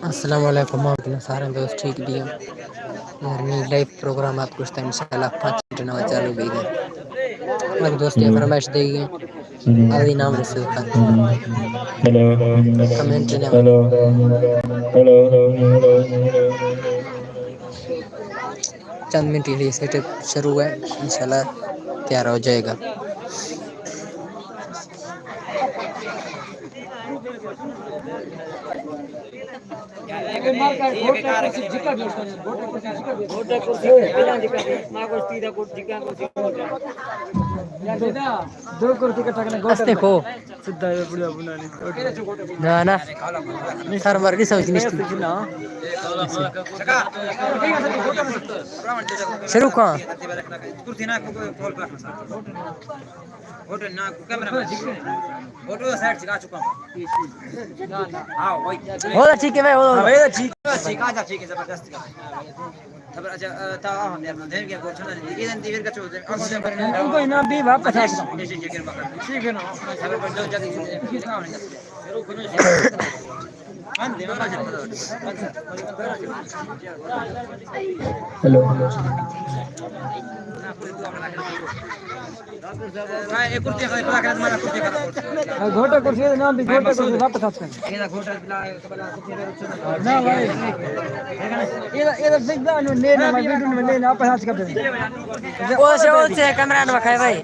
السلام علیکم، آپ سارے دوست ٹھیک دیے؟ یار، می لائیو پروگرام آپ گوشتا، انشاءاللہ پانچ منٹ نوا چالو بیگی۔ اگر دوست فرمائش دیگی، آدی نام رسید کن۔ ہیلو۔ کمنٹ نہ۔ ہیلو۔ ہیلو۔ چند منٹ کے لیے سیٹ اپ شروع ہے، انشاءاللہ تیار ہو جائے گا۔ استے کو۔ نہ، نہ۔ سر مر نہیں سمجھ نہیں۔ شروع کہاں؟ ہو، ٹھیک ہے بھائی، ہو۔ ہاں، بھائی، ٹھیک ہے، ٹھیک ہے، زبردست۔ خبر، اچھا، آ، تا، آ، ہم یار، دیم کے گوچھنا نہیں، دیگه دن دیگر کا چوز ہے۔ ان کو انعام بھی واپس آ سکتا ہوں۔ ٹھیک ہے نا؟ خبر پر جو جلدی سے، ہیلو۔ گھوٹا کرسی ہے، نام بھی گھوٹا کرسی، واپس آ سکتے ہیں۔ نہ بھائی۔ یہ، یہ تو دیکھ دو، انہوں نے، نہ، میں ویڈیو میں نہیں، نہ، آپ ہاتھ کا پہ۔ وہ سے، وہ سے کیمرہ نہ کھائے بھائی۔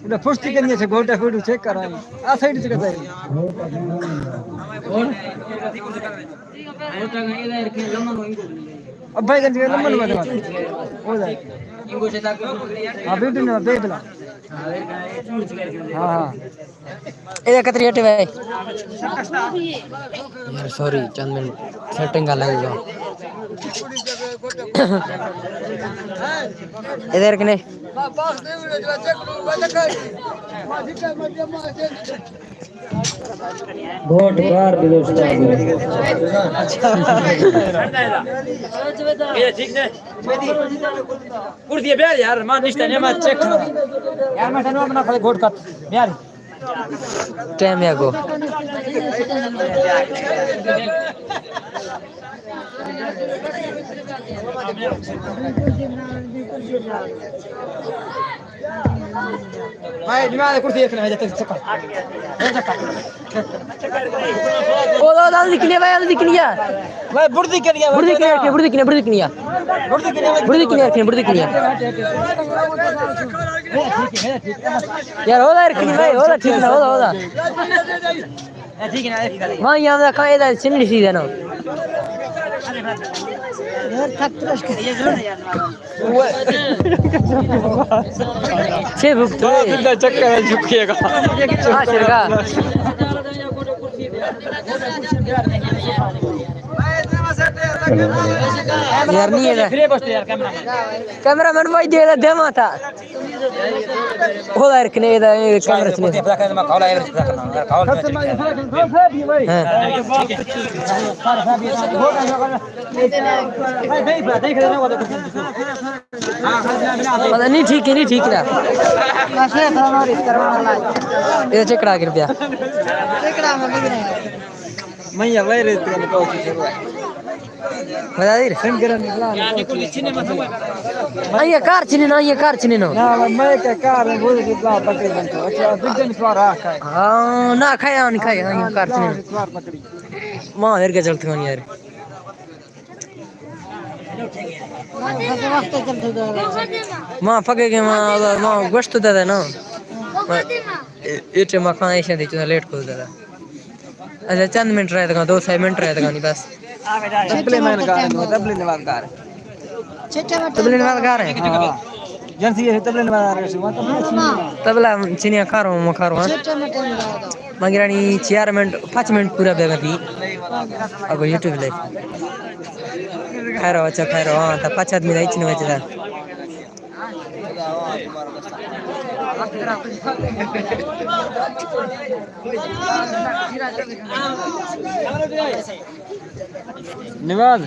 ادا پشتی کنی اچھا گھوٹا فوٹو چیک کرا۔ آ سائیڈ چیک کرا۔ اب بھائی گنج لمن بات۔ ہو جائے۔ ابھی تو نہیں، بے بلا۔ ہاں، ہاں۔ اے کتری ہٹے بھائی۔ یار، سوری، چند منٹ سیٹنگ کا لگے گا۔ ادھر کنے۔ گوٹ بار بھی دوست۔ اے ٹھیک ہے۔ کرسی بیار یار، ما نشتہ نہیں، ما چیک کرا۔ یار، ما تنو اپنا خود گوٹ کت۔ بیار۔ ٹائم یا گو۔ بھائی، دماغ کرسی ایک نہ ہے، جاتے چکر۔ او، دا، دا، دکھنی بھائی، دکھنی۔ بھائی، بڑ دکھنی، بڑ دکھنی، بڑ دکھنی، بڑ دکھنی۔ بڑ دکھنی، بڑ دکھنی۔ یار، ہو دا، رکھنی بھائی، ہو دا، ٹھیک نہ، ہو دا، ہو دا۔ ما یہاں دا کھائے دا، چنڈی سی دینا۔ یار، تھک ترش کر۔ چھ بھگتو ہے۔ چکر ہے، جھکیے گا۔ ہاں، چل گا۔ یار، نہیں ہے۔ کیمرہ مین بھائی دے دے، دیما تھا۔ ہو دا، رکھنے دا، اے کیمرہ چلے۔ ہاں۔ پتہ نہیں، ٹھیک ہے، نہیں ٹھیک ہے۔ یہ چکڑا گر پیا۔ میں یہ وائرس تے نہ پہنچی۔ بتا دیر۔ آئیے کار چنی نا، آئیے کار چنی نا۔ نا، میں کیا کار ہے، وہ جو بلا پکڑ بنتا۔ اچھا، دن سوار آ کھائے۔ ہاں، نہ کھائے، ہاں، نہیں کھائے، ہاں، یہ کار چنی نا۔ سوار پکڑی۔ ماں ہر کے چلتے ہیں یار۔ ماں پکے کے ماں، ماں گوشت دے دے نا۔ اے، اے ٹائم کھانا ایسے دے، چنا لیٹ کو دے دے۔ اچھا، چند منٹ رہتا، دو سہ منٹ رہتا نہیں بس۔ تبلے میں کار ہے، تبلے نواز کار ہے۔ تبلے نواز کار ہے؟ ہاں۔ جنسی ہے، تبلے نواز کار ہے۔ تبلا چنیا کارو، مکارو، ہاں۔ مگرانی چار منٹ، پانچ منٹ پورا بیگا تھی۔ اگو یوٹیوب لے۔ خیر ہو، اچھا خیر ہو، ہاں، تا پچ آدمی دا ہچ نہ بچتا۔ نماز۔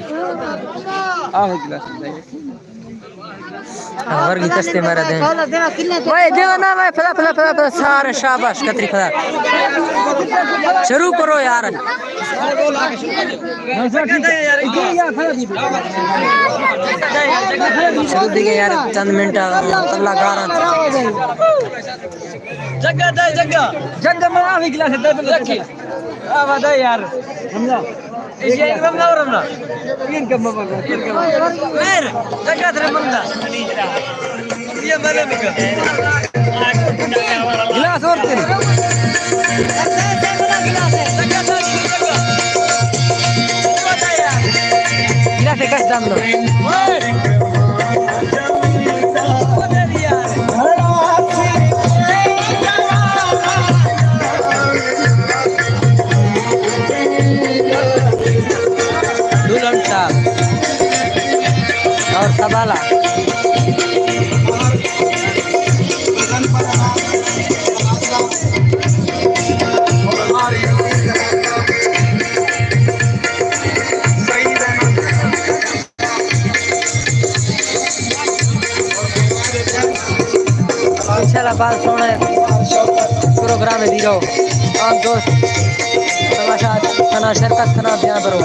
آہ، گلاس۔ ہاں، ورگی کستے مارا دیں۔ بھائی، دیو نا بھائی، پھلا، پھلا، پھلا، پھلا، سارے شاباش، کتری پھلا۔ شروع کرو یار۔ شروع دیگه یار، چند منٹ، اللہ کاران۔ جگہ دے، جگہ۔ جگہ میں آوی گلاس دے، رکھی۔ آوا دے یار۔ سمجھا؟ اے شے رمنا، رمنا۔ تین کم بابا، تین کم۔ میر، جگہ ترے منگا۔ یہ مالا مکا۔ گلاس اور تین۔ گلاس ایک دم لو۔ ڈھولن صاحب اور طبالہ۔ انشاءاللہ باز سوہنے پروگرام دی رہو۔ عام دوست تماشا کنا، شرکت کنا، بیان برو۔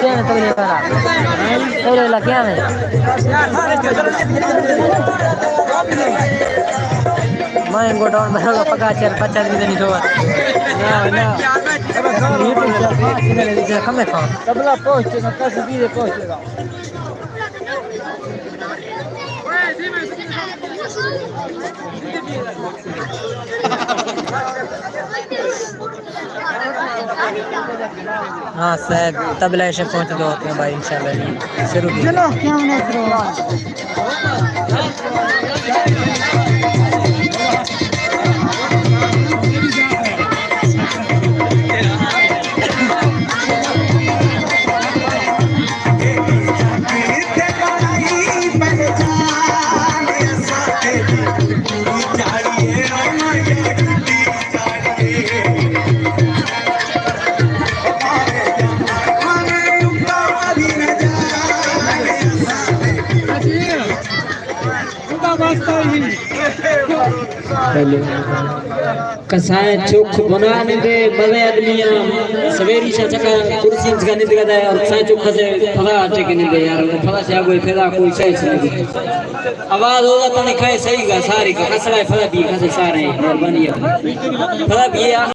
کیا ہے تبلیغ والا؟ تبلیغ والا کیا ہے؟ میں گوڈاؤن میں ہوگا، پگا چار پچاس بھی نہیں دو۔ نہ، نہ۔ یہ تو چار پانچ دن ہے، کم ہے کام۔ تبلا پہنچے گا، کس بھی پہنچے گا۔ ہاں صاحب، تبلہ ایشے پہنچ دو ہوتے ہیں بھائی، انشاءاللہ جی۔ شروع کیجیے۔ چلو، کیا ہونا ہے؟ ہیلو۔ کسائیں چک بنا نندے، مزے آدمیاں سویری شا چکا کرسی انچکا نندگا دے اور کسائیں چک کسے پدا ٹک نندے یار، پدا سے آگوی پدا کوئی صحیح سے نندے۔ آواز ہوگا تو نے کھائے صحیح گا سارے کا، کسڑا ہے پدا بھی کسے سارے ہیں، مہربانی ہے۔ پدا بھی ہے،